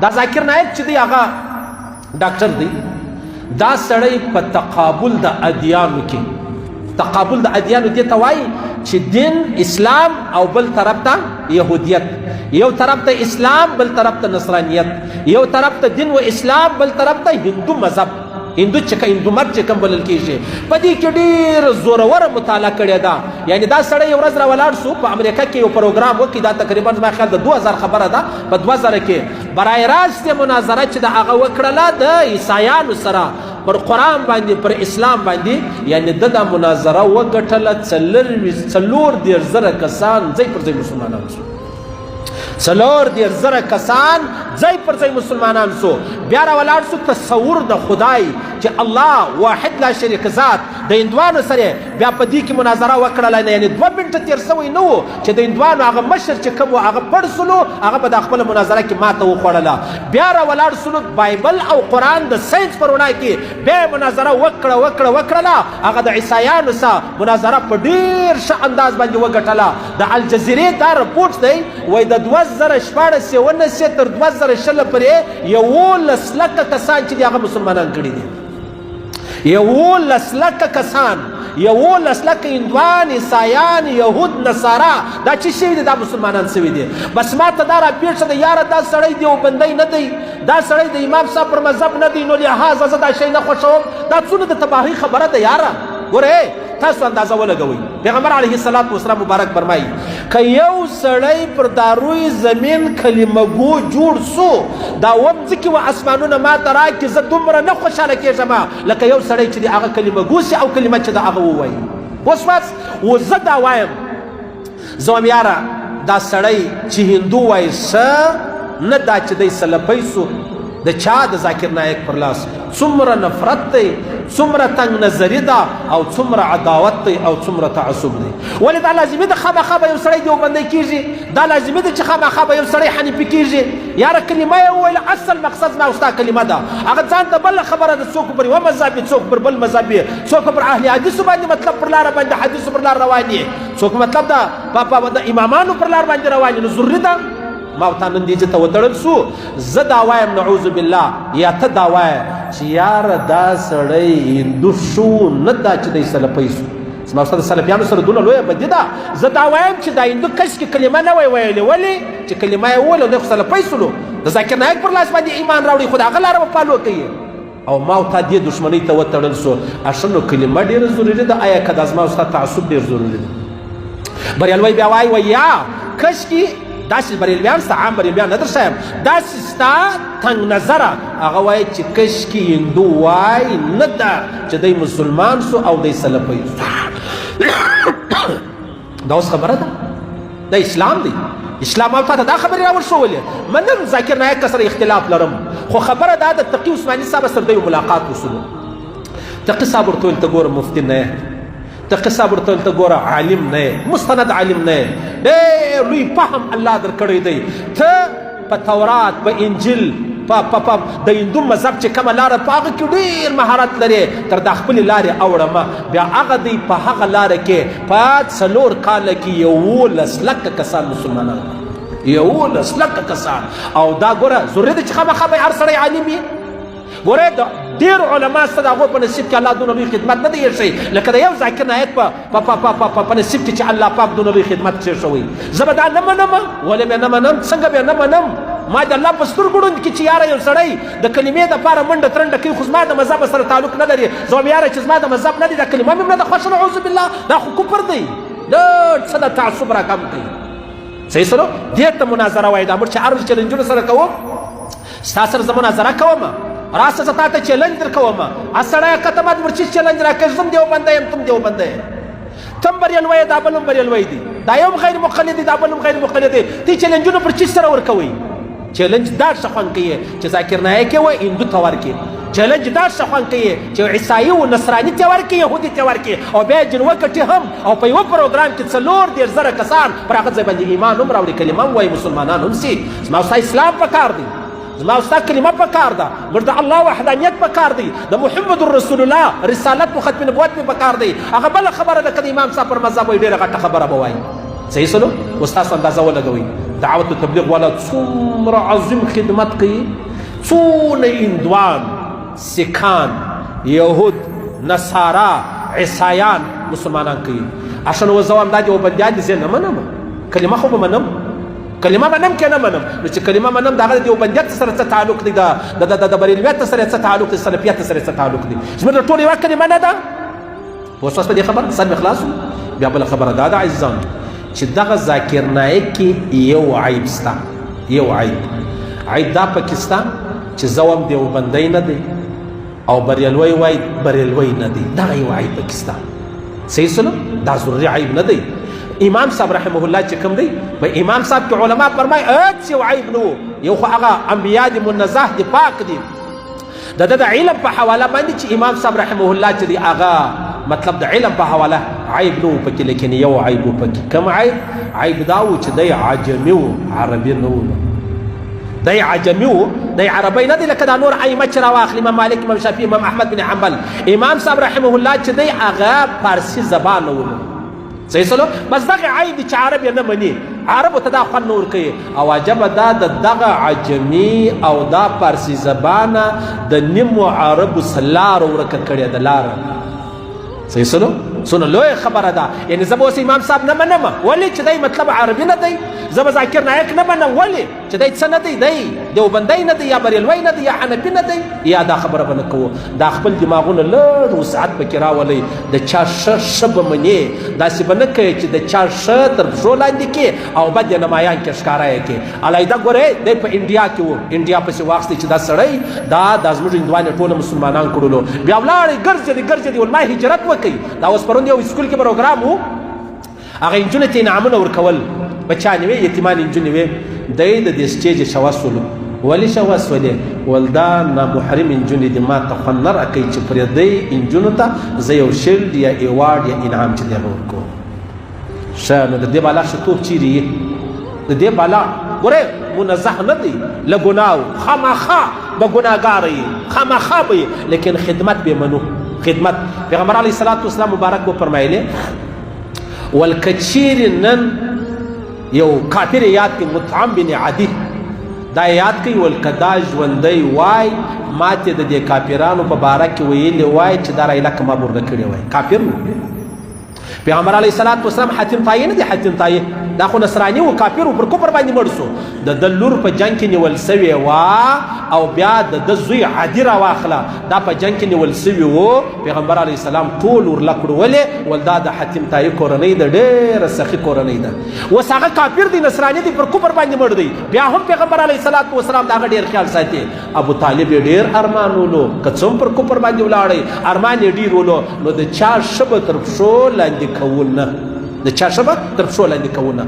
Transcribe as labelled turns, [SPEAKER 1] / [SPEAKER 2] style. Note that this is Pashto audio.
[SPEAKER 1] دا ذاکر نایک چې دی هغه ډاکټر دی. دا سړی په تقابل د ادیانو کې، تقابل د ادیانو دې ته وایي چې دین اسلام او بل طرف ته یهودیت، یو طرف ته اسلام بل طرف ته نصرانیت، یو طرف ته دین و اسلام بل طرف ته هندو مذهب، هندو چې هندو مت چې کوم بلل کېږي. په دې کې ډېر زوروره مطالعه کړې ده. یعنی دا سړی یو ورځ را ولاړ سو په امریکا کې یو پروګرام وکړي، دا تقریبا زما خیال د 2000 خبره ده، په 2000 کې برای راست مناظره چې د هغه وکړله د عیسایانو سره پر قرآن باندې پر اسلام باندې، یعنی د دا مناظره وګټله. 34,000 کسان ځای پر ځای مسلمانان سو، 34,000 کسان ځای پر ځای مسلمانان سو. بیا را ولاړ سو تصور د خدای چې الله واحد لا شریک ذات د هندوانو سره بیا په دې کې مناظره وکړله. یعنی 2 منټه تېر سوی نه و چې د هندوانو هغه مشر چې کوم و هغه پړ سولو، هغه به د خپله مناظره کې ماته وخوړله. بیا را ولاړ سولو بایبل او قرآن د ساینس په رڼا کې بیا مناظره وکړه وکړه وکړله. هغه د عیسایانو سره مناظره په ډېر ښه انداز باندې وګټله. د الجزیرې دا رپورټ دی، وایي د 2016 ونسې تر 2020 پورې 11 لکه کسان چې دي هغه مسلمانان کړي دي. 11 لکه کسان، 11 لکه هندوان، عیسایان، یهود، نصارا دا چې شوي دي دا مسلمانان شوي دي. بس ما ته دا راپېښه ده یاره دا سړی دیوبندی نه دی، دا سړی د امام صاحب پر مذهب نه دی، نو لهذا زه دا شی نه خوښوم. دا څونه د تباهۍ خبره ده یاره. ګوره تاسو اندازه ولګوئ، پیغمبر علیه الصلاة والسلام مبارک فرمایي که یو سړی پر داروی زمین کلمه ګو جوړ سو، دا ومځکې و اسمانونه ما ته راکړي، زه دومره نه خوشحاله کېږم لکه یو سړی چې د هغه کلمه ګو سي او کلمه چې د هغه ووایي. اوس بس و زه دا وایم، زه وایم یاره دا سړی چې هندو وایي ښه نه دا چې دی سلفی سو د چا د ذاکر نایک پر لاس. څومره نفرت دی، څومره تنګ نظری ده، او څومره عداوت دی، او څومره تعصب دی. ولې دا لازمي ده خامخا به یو سړی دیوبندی کېږي؟ دا لازمي ده چې خامخا به یو سړی حنیفي کېږي؟ یاره کلمه یې وویله، اصل مقصد زما او ستا کلمه ده، هغه ځان ته بله خبره ده. څوک پر یوه مذهب وي، څوک پر بل مذهب وي، څوک پر اهل حدیثو باندې مطلب پر لاره باندې حدیثو پر لار روان دي، څوک مطلب ده د امامانو پر لار باندې روان دي. نو ضروري ده ما او تا نن دې ته وتړل سو. زه دا وایم نعوذ بالله، یا ته دا وایه چې یاره دا سړی هندو شو نه دا چې دی سلفی سو. زما سره د سلفیانو سره دونه لویه بدي ده. زه دا وایم چې دا هندو کش کې کلمه نه وای ویلې، ولې چې کلمه یې وویله دی خو سلفی سولو، د ذاکر نایک پر لاس باندې ایمان راوړي، خو د هغه لاره به فالو کوي. او ما او تا دې دښمنۍ ته وتړل سو. اښه نو کلمه ډېره ضروري ده، آیا که دا زما او ستا تعصب ډېر ضروري دی؟ بریالوی بیا وایي وایي یا کشکې داسې بریلویان ستا عام بریلویان نه درښایم، داسې ستا تنګ نظره هغه وایي چې کشکې هندو وای نه ده چې دی مسلمان سو او دی سلفی سو. دا اوس خبره ده، دا اسلام دی. اسلام او تاته دا خبرې راوښولې. منم ذاکر نایک سره اختلاف لرم، خو خبره دا ده تقي عثماني صاحب سره د یو ملاقات وسولو. تقي صاحب ورته ویل ته ګوره مفتي نه یې، تقي صاحب ورته ویل ته ګوره عالم نه یې، مستند عالم نه یې، ډېر لوی فهم الله درکړی دی، ته په تورات په انجیل په د هندو مذهب چې کومه لاره په هغه کې ډېر مهارت لرې، تر دا خپلې لارې اوړمه. بیا هغه دی په هغه لاره کې په 4 کاله کې 11 لکه کسان مسلمانان، 11 لکه کسان. او دا ګوره ضروري ده چې خامخا به هر سړی عالم وي. ګوره د ډېر علما سته د هغو په نصیب کې الله دونه لوی خدمت نه دی ایښی لکه د یو ذاکر نایک په نصیب کې چې الله پاک دونه لوی خدمت کښېښوی. زه به دا نه منم. ولې به نه منم؟ څنګه به نه منم؟ ما د الله په سترګو ړوند کړي چې یاره یو سړی د کلمې دپاره منډه ترنډه کوي، خو زما د مذهب سره تعلق نه لري. زه وایم یاره چې زما د مذهب نه دی، دا کلمه مې هم نه ده خوښه، نعوذ بالله، دا خو کفر دی. ډېر څه د تعصب راکم کوي. صحیح سره دې ته مناظره وایي. دا موږ چې هر ورځ چلنجونه سره کوو، ستا سره زه مناظره کوم، راسه زه تا ته چلنج درکوم. سړیه که ته ما ته ورچې چلنج راکړې، زه هم دیوبنده یم، ته هم دیوبنده یې، ته هم بریلوی یې، دا بل هم بریلوی دی، دا یو هم غیر مقلد دی، دا بل هم غیر مقلد دی. ته چلنجونه پر چیز سره ورکوئ؟ چلنج دا ښه خوند کوي چې ذاکر نایک یې وه هندو ته ورکړي، چلنج دا ښه خوند کوي چې عیسایي و نصراني ته ورکړي، یهودي ته ورکړي، او بیا یې جن وګټي هم. او په یوه پروګرام کې 34,000 کسان پر هغه ځای باندې ایمان هم راوړي، کلمه هم وایي، مسلمانان هم سي. زما ستا اسلام په کار دی، زما ستا کلمه په کار ده، موږ د الله وحدانیت په کار دی، د محمد رسول الله رسالت و ختم نبوت مې په کار دی. هغه بله خبره ده که د امام صاحب پر مذهب وایي، ډېره غټه خبره به وایي. صحیح سلو؟ اوس تاسو اندازه ولګوئ. دعوت تبلیغ والا څومره عظیم خدمت کوي، څونه هندوان، سکان، یهود، نصارا، عیسایان مسلمانان کوي. اصل و زوام دا دیوبندیان دي، زه نه منم، کلمه خو به منم، کلمه منم که نه منم؟ نو چې کلمه منم، د هغه د دیوبندیت سره څه تعلق دی؟ د بریلویت سره څه تعلق دی؟ سلفیت سره څه تعلق دی؟ زموږ د ټولو یوه کلمه نه ده. اوس اوس په دې خبره سر مې خلاص. بیا بله خبره دا ده عزیزان چې دغه ذاکر نایک کې یو عیب سته، یو عیب دا پکې سته چې زه وم دیوبندی نه دی او بریلوی وای بریلوی نه دی، دغه یو عیب پکې سته. صحیح سنو، دا ضروري عیب نه دی. امام صاحب رحمه الله چې کوم دی، په امام صاحب کې علما فرمایي هېڅ یو عیب نه و، یو خو هغه انبیا دي، منزه دي، پاک دي. د ده د علم په حواله باندې چې امام صاحب رحمه الله چې دی هغه مطلب د علم په حواله عیب نه و پکې، لیکن یو عیب و پکې. کوم عیب؟ عیب دا و چې دی عجمي و، عربي نه و. دی عجمي و، دی عربی نه دی، لکه دا نور ائمه چې راواخلي، امام مالک، امام شافعي، امام احمد بن حنبل. امام صاحب رحمه الله چې دی هغه فارسي زبان و. صحیح سلو، بس دغه عیب چې عرب یې نه مني، عربو ته دا خوند نه ورکوي. او عجبه دا د دغه عجمي او دا فارسي زبانه د نیمو عربو څه لاره ورکه کړې ده، لاره. صحیح سلو، څونه لویه خبره ده. یعنې زه به اوس امام صاحب نه منم، ولې چې دی مطلب عربي نه دی. زه به ذاکر نایک نه منم، ولې چې دی څه نه دی، دی دیوبندی نه دی، یا بریلوی نه دی، یا حنفي نه دی. یا دا خبره به نه کوو. دا خپل دماغونه لږ وسعت پکې راولئ. د چا ښه ښه به منې، داسې به نه کوې چې د چا ښه تر پښو لاندې کړې او بد یې نمایان کې ښکاره یې کړې. علیحده ګورئ، دی په انډیا کې و، انډیا پسې واخیستی چې دا سړی دا زموږ هندوان یې ټوله مسلمانان کړلو. بیا ولاړی ګرځېدی ګرځېدی، ول ما هجرت وکړي. دا اوس پرون یو سکول کې پروګرام و، هغه نجونو ته انعامونه ورکول، بچیانې وې، یتیمانې نجونې وې. دی د دې سټیج شوه سولو، ولې شوه سولې؟ ول دا نامحرم نجونې دي، ما ته خوند نه راکوي چې پرېږدئ نجونو ته زه یو شیلډ یا ایوارډ یا انعام چې دی هغه ورکوم. ښه، نو د دې بالا ښه توب چیرې یي؟ د دې بالا ګورئ منزه نه دی له ګناو، خامخا به ګناهګاره یي، خامخا به یي، لیکن خدمت به منو. خدمت پیغمبر علیه الصلاة والسلام مبارک وفرمایلې، ول که چیرې نن یو کافر یاد کړي، مطعم بن عدي دا یاد کړي، ول که دا ژوندی وای ما ته د دې کافرانو په باره کې ویلي وای چې دا رایله که ما به ورنه کړې وای. کافر و. پیغمبر علیه الصلاة والسلام حاتم طایی نه دی، حاتم طایی دا خو نصراني و، کافر و، پر کفر باندې مړ سو. د ده لور په جنګ کې نیول سوې وه او بیا د ده زوی عدي راواخله، دا په جنګ کې نیول سوي وو. پیغمبر علیه السلام ټول ورله کړو، ولې؟ ول دا د حاتم طایی کورنۍ ده، ډېره سخي کورنۍ ده. اوس هغه کافر دی، نصراني دی، پر کفر باندې مړ دی، بیا هم پیغمبر علیه الصلاة والسلام د هغه ډېر خیال ساتي. ابو طالب یې ډېر ارمان ولو، که څه هم پر کفر باندې ولاړی، ارمان یې ډېر ولو. نو د چا ښه به تر پښو لاندې کوو نه، د چا ښه به تر پښو لاندې کوو نه.